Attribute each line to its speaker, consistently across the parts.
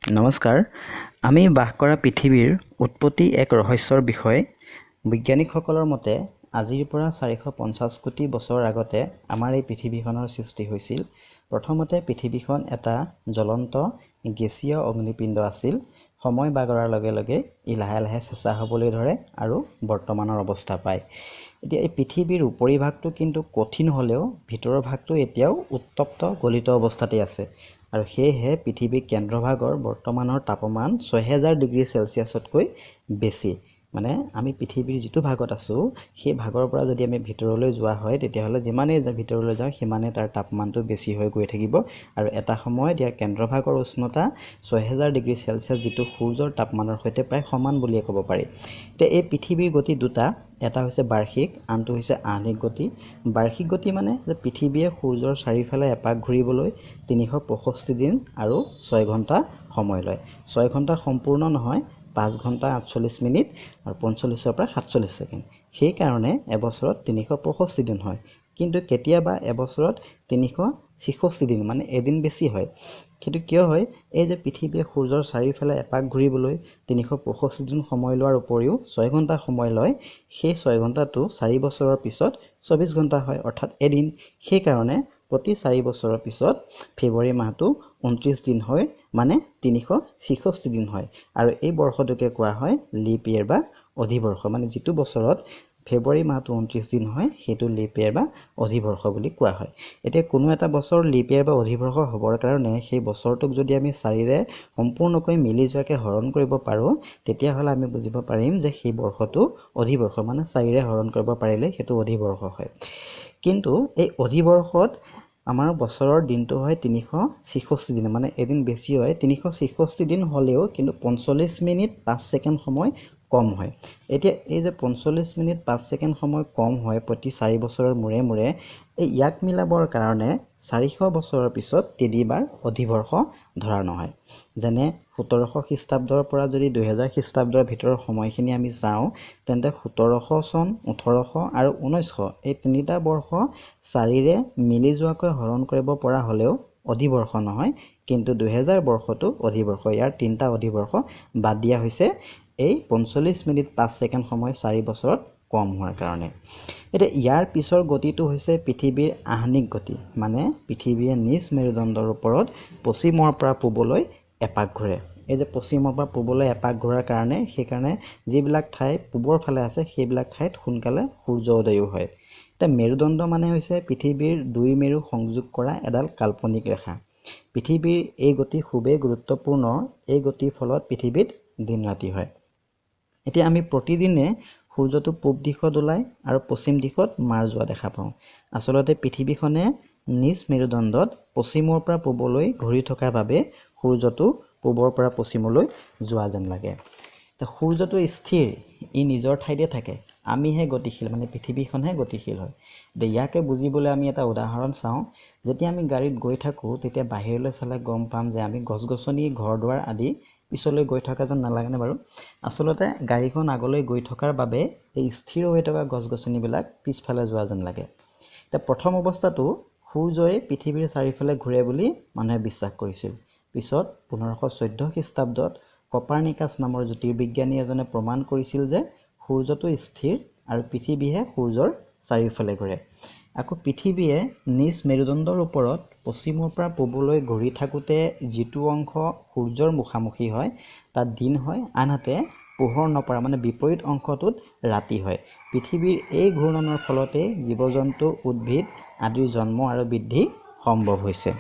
Speaker 1: নমস্কাৰ। আমি বাস কৰা পৃথিৱীৰ উৎপত্তি এক ৰহস্যৰ বিষয়। বৈজ্ঞানিকসকলৰ মতে আজিৰ পৰা 450 কোটি বছৰ আগতে আমাৰ এই পৃথিৱীখনৰ সৃষ্টি হৈছিল। প্ৰথমতে পৃথিৱীখন এটা জ্বলন্ত গেছীয় অগ্নিপিণ্ড আছিল। সময় বাগৰাৰ লগে লগে ই লাহে লাহে চেঁচা হ'বলৈ ধৰে আৰু বৰ্তমানৰ অৱস্থা পায়। এতিয়া এই পৃথিৱীৰ উপৰিভাগটো কিন্তু কঠিন হ'লেও ভিতৰৰ ভাগটো এতিয়াও উত্তপ্ত গলিত অৱস্থাতেই আছে আৰু সেয়েহে পৃথিৱীৰ কেন্দ্ৰভাগৰ বৰ্তমানৰ তাপমান 6000 ডিগ্ৰী চেলছিয়াছতকৈ বেছি। মানে আমি পৃথিৱীৰ যিটো ভাগত আছোঁ, সেই ভাগৰ পৰা যদি আমি ভিতৰলৈ যোৱা হয়, তেতিয়াহ'লে যিমানেই ভিতৰলৈ যাওঁ সিমানেই তাৰ তাপমানটো বেছি হৈ গৈ থাকিব আৰু এটা সময়ত ইয়াৰ কেন্দ্ৰভাগৰ উষ্ণতা 6000 ডিগ্ৰী চেলছিয়াছ, যিটো সূৰ্যৰ তাপমানৰ সৈতে প্ৰায় সমান বুলিয়ে ক'ব পাৰি। এতিয়া এই পৃথিৱীৰ গতি দুটা, এটা হৈছে বাৰ্ষিক, আনটো হৈছে আহ্নিক গতি। বাৰ্ষিক গতি মানে যে পৃথিৱীয়ে সূৰ্যৰ চাৰিওফালে এপাক ঘূৰিবলৈ 365 দিন আৰু 6 ঘণ্টা সময় লয়। 6 ঘণ্টা সম্পূৰ্ণ নহয়, 5 ঘণ্টা 48 মিনিট আৰু 45ৰ পৰা 47 ছেকেণ্ড। সেইকাৰণে এবছৰত 365 দিন হয়, কিন্তু কেতিয়াবা এবছৰত 366 দিন, মানে এদিন বেছি হয়। সেইটো কিয় হয়? এই যে পৃথিৱীয়ে সূৰ্যৰ চাৰিওফালে এপাক ঘূৰিবলৈ 365 দিন সময় লোৱাৰ উপৰিও 6 ঘণ্টা সময় লয়, সেই 6 ঘণ্টাটো 4 বছৰৰ পিছত 24 ঘণ্টা হয়, অৰ্থাৎ এদিন। সেইকাৰণে প্ৰতি 4 বছৰৰ পিছত ফেব্ৰুৱাৰী মাহটো 29 দিন হয়, মানে 366 দিন হয়। আৰু এই বৰ্ষটোকে কোৱা হয় লিপ ইয়েৰ বা অধিবৰ্ষ। মানে যিটো বছৰত ফেব্ৰুৱাৰী মাহটো 29 দিন হয়, সেইটো লিপ ইয়েৰ বা অধিবৰ্ষ বুলি কোৱা হয়। এতিয়া কোনো এটা বছৰ লিপ ইয়েৰ বা অধিবৰ্ষ হ'বৰ কাৰণে সেই বছৰটোক যদি আমি 4ৰে সম্পূৰ্ণকৈ মিলি যোৱাকৈ হৰণ কৰিব পাৰোঁ, তেতিয়াহ'লে আমি বুজিব পাৰিম যে সেই বৰ্ষটো অধিবৰ্ষ, মানে 4ৰে হৰণ কৰিব পাৰিলে সেইটো অধিবৰ্ষ হয়। কিন্তু এই অধিবৰ্ষত আমাৰ বছৰৰ দিনটো হয় 366 দিন, মানে এদিন বেছি হয়। 366 দিন হ'লেও কিন্তু 45 মিনিট 5 ছেকেণ্ড সময় কম হয়। এতিয়া এই যে 45 মিনিট 5 ছেকেণ্ড সময় কম হয় প্ৰতি 4 বছৰৰ মূৰে মূৰে, এই ইয়াক মিলাবৰ কাৰণে 400 বছৰৰ পিছত তিনিবাৰ অধিবৰ্ষ ধৰা নহয়। যেনে 1700 খ্ৰীষ্টাব্দৰ পৰা যদি 2000 খ্ৰীষ্টাব্দৰ ভিতৰৰ সময়খিনি আমি চাওঁ, তেন্তে 1700 চন, 1800 আৰু 1900 এই তিনিটা বৰ্ষ 4ৰে মিলি যোৱাকৈ হৰণ কৰিব পৰা হ'লেও অধিবৰ্ষ নহয়, কিন্তু 2000 বৰ্ষটো অধিবৰ্ষ। ইয়াৰ তিনিটা অধিবৰ্ষ বাদ দিয়া হৈছে এই 45 মিনিট 5 ছেকেণ্ড সময় 4 বছৰত কম হোৱাৰ কাৰণে। এতিয়া ইয়াৰ পিছৰ গতিটো হৈছে পৃথিৱীৰ আহ্নিক গতি, মানে পৃথিৱীয়ে নিজ মেৰুদণ্ডৰ ওপৰত পশ্চিমৰ পৰা পূবলৈ এপাক ঘূৰে। এই যে পশ্চিমৰ পৰা পূবলৈ এপাক ঘূৰাৰ কাৰণে, সেইকাৰণে যিবিলাক ঠাই পূবৰ ফালে আছে সেইবিলাক ঠাইত সোনকালে সূৰ্য উদয়ো হয়। এতিয়া মেৰুদণ্ড মানে হৈছে পৃথিৱীৰ দুই মেৰু সংযোগ কৰা এডাল কাল্পনিক ৰেখা। পৃথিৱীৰ এই গতি খুবেই গুৰুত্বপূৰ্ণ। এই গতিৰ ফলত পৃথিৱীত দিন ৰাতি হয়। এতিয়া আমি প্ৰতিদিনে সূৰ্যটো পূব দিশত ওলায় আৰু পশ্চিম দিশত মাৰ যোৱা দেখা পাওঁ। আচলতে পৃথিৱীখনে নিজ মেৰুদণ্ডত পশ্চিমৰ পৰা পূবলৈ ঘূৰি থকাৰ বাবে সূৰ্যটো পূবৰ পৰা পশ্চিমলৈ যোৱা যেন লাগে। সূৰ্যটো স্থিৰ, ই নিজৰ ঠাইতে থাকে, আমিহে গতিশীল, মানে পৃথিৱীখনহে গতিশীল হয়। এতিয়া ইয়াকে বুজিবলৈ আমি এটা উদাহৰণ চাওঁ। যেতিয়া আমি গাড়ীত গৈ থাকোঁ, তেতিয়া বাহিৰলৈ চালে গম পাম যে আমি গছ গছনি, ঘৰ দুৱাৰ আদি পিছলৈ গৈ থকা যেন নালাগেনে বাৰু? আচলতে গাড়ীখন আগলৈ গৈ থকাৰ বাবে এই স্থিৰ হৈ থকা গছ গছনিবিলাক পিছফালে যোৱা যেন লাগে। এতিয়া প্ৰথম অৱস্থাটো সূৰ্যই পৃথিৱীৰ চাৰিওফালে ঘূৰে বুলি মানুহে বিশ্বাস কৰিছিল। পিছত 1514 খ্ৰীষ্টাব্দত কপাৰনিকাছ নামৰ জ্যোতিৰ্বিজ্ঞানী এজনে প্ৰমাণ কৰিছিল যে সূৰ্যটো স্থিৰ আৰু পৃথিৱীহে সূৰ্যৰ চাৰিওফালে ঘূৰে। আকৌ পৃথিৱীয়ে নিজ মেৰুদণ্ডৰ ওপৰত পশ্চিমৰ পৰা পূবলৈ ঘূৰি থাকোঁতে যিটো অংশ সূৰ্যৰ মুখামুখি হয় তাত দিন হয়, আনহাতে পোহৰ নপৰা মানে বিপৰীত অংশটোত ৰাতি হয়। পৃথিৱীৰ এই ঘূৰ্ণনৰ ফলতেই জীৱ জন্তু, উদ্ভিদ আদিৰ জন্ম আৰু বৃদ্ধি সম্ভৱ হৈছে।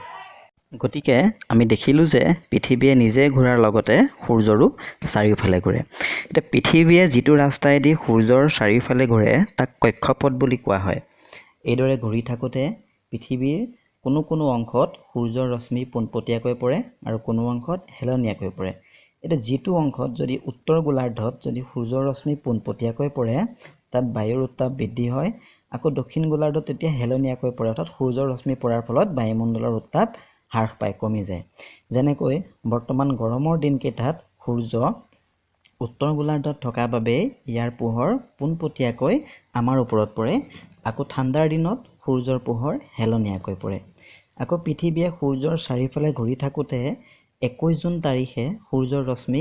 Speaker 1: গতিকে আমি দেখিলোঁ যে পৃথিৱীয়ে নিজে ঘূৰাৰ লগতে সূৰ্যৰো চাৰিওফালে ঘূৰে। এতিয়া পৃথিৱীয়ে যিটো ৰাস্তাইদি সূৰ্যৰ চাৰিওফালে ঘূৰে তাক কক্ষপথ বুলি কোৱা হয়। এইদৰে ঘূৰি থাকোঁতে পৃথিৱীৰ কোনো কোনো অংশত সূৰ্যৰ ৰশ্মি পোনপটীয়াকৈ পৰে আৰু কোনো অংশত হেলনীয়াকৈ পৰে। এতিয়া যিটো অংশত যদি উত্তৰ গোলাৰ্ধত যদি সূৰ্যৰ ৰশ্মি পোনপটীয়াকৈ পৰে তাত বায়ুৰ উত্তাপ বৃদ্ধি হয়, আকৌ দক্ষিণ গোলাৰ্ধত তেতিয়া হেলনীয়াকৈ পৰে, অৰ্থাৎ সূৰ্যৰ ৰশ্মি পৰাৰ ফলত বায়ুমণ্ডলৰ উত্তাপ হ্ৰাস পায়, কমি যায়। যেনেকৈ বৰ্তমান গৰমৰ দিনকেইটাত সূৰ্য উত্তৰ গোলাৰ্ধত থকা বাবেই ইয়াৰ পোহৰ পোনপটীয়াকৈ আমাৰ ওপৰত পৰে, আকৌ ঠাণ্ডাৰ দিনত সূৰ্যৰ পোহৰ হেলনীয়াকৈ পৰে। আকৌ পৃথিৱীয়ে সূৰ্যৰ চাৰিওফালে ঘূৰি থাকোঁতে 21 জুন তাৰিখে সূৰ্যৰ ৰশ্মি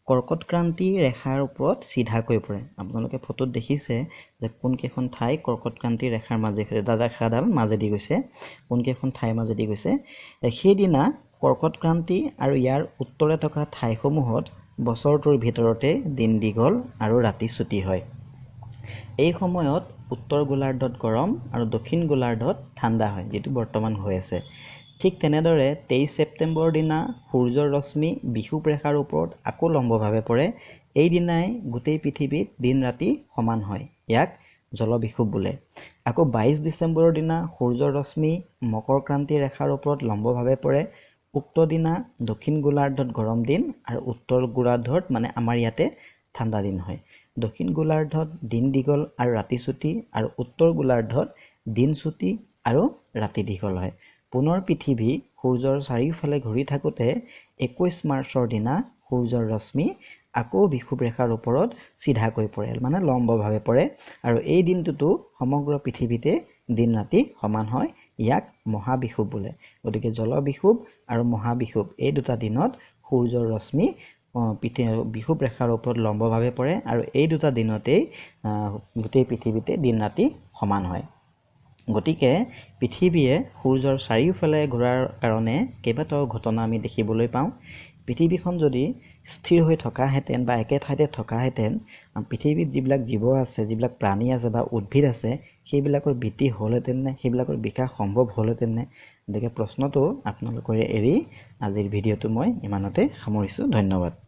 Speaker 1: কৰ্কটক্ৰান্তি ৰেখাৰ ওপৰত চিধাকৈ পৰে। আপোনালোকে ফটোত দেখিছে যে কোনকেইখন ঠাই কৰ্কটক্ৰান্তি ৰেখাৰ মাজে, ৰেখাডাল মাজেদি গৈছে, কোনকেইখন ঠাইৰ মাজেদি গৈছে। সেইদিনা কৰ্কটক্ৰান্তি আৰু ইয়াৰ উত্তৰে থকা ঠাইসমূহত বছৰটোৰ ভিতৰতে দিন দীঘল আৰু ৰাতি চুটি হয়। এই সময়ত উত্তৰ গোলাৰ্ধত গৰম আৰু দক্ষিণ গোলাৰ্ধত ঠাণ্ডা হয়, যিটো বৰ্তমান হৈ আছে। ঠিক তেনেদৰে 23 ছেপ্টেম্বৰৰ দিনা সূৰ্যৰ ৰশ্মি বিষুৱ ৰেখাৰ ওপৰত আকৌ লম্বভাৱে পৰে। এই দিনাই গোটেই পৃথিৱীত দিন ৰাতি সমান হয়, ইয়াক জলবিষুৱ বোলে। আকৌ 22 ডিচেম্বৰৰ দিনা সূৰ্যৰ ৰশ্মি মকৰ ক্ৰান্তি ৰেখাৰ ওপৰত লম্বভাৱে পৰে। উক্ত দিনা দক্ষিণ গোলাৰ্ধত গৰম দিন আৰু উত্তৰ গোলাৰ্ধত, মানে আমাৰ ইয়াতে, ঠাণ্ডা দিন হয়। দক্ষিণ গোলাৰ্ধত দিন দীঘল আৰু ৰাতি চুটি আৰু উত্তৰ গোলাৰ্ধত দিন চুটি আৰু ৰাতি দীঘল হয়। পুনৰ পৃথিৱী সূৰ্যৰ চাৰিওফালে ঘূৰি থাকোঁতে 21 মাৰ্চৰ দিনা সূৰ্যৰ ৰশ্মি আকৌ বিষুৱ ৰেখাৰ ওপৰত চিধাকৈ পৰে, মানে লম্বভাৱে পৰে, আৰু এই দিনটোতো সমগ্ৰ পৃথিৱীতে দিন ৰাতি সমান হয়, ইয়াক মহাবিষুৱ বোলে। গতিকে জলবিষুৱ আৰু মহাবিষুৱ এই দুটা দিনত সূৰ্যৰ ৰশ্মি বিষুৱ ৰেখাৰ ওপৰত লম্বভাৱে পৰে আৰু এই দুটা দিনতেই গোটেই পৃথিৱীতে দিন ৰাতি সমান হয়। গতিকে পৃথিৱীয়ে সূৰ্যৰ চাৰিওফালে ঘূৰাৰ কাৰণে কেইবাটাও ঘটনা আমি দেখিবলৈ পাওঁ। পৃথিৱীখন যদি স্থিৰ হৈ থকাহেঁতেন বা একে ঠাইতে থকাহেঁতেন, পৃথিৱীত যিবিলাক জীৱ আছে, যিবিলাক প্ৰাণী আছে বা উদ্ভিদ আছে, সেইবিলাকৰ বৃদ্ধি হ'লহেঁতেননে? সেইবিলাকৰ বিকাশ সম্ভৱ হ'লহেঁতেননে? গতিকে প্ৰশ্নটো আপোনালোকৰে এৰি আজিৰ ভিডিঅ'টো মই ইমানতে সামৰিছোঁ। ধন্যবাদ।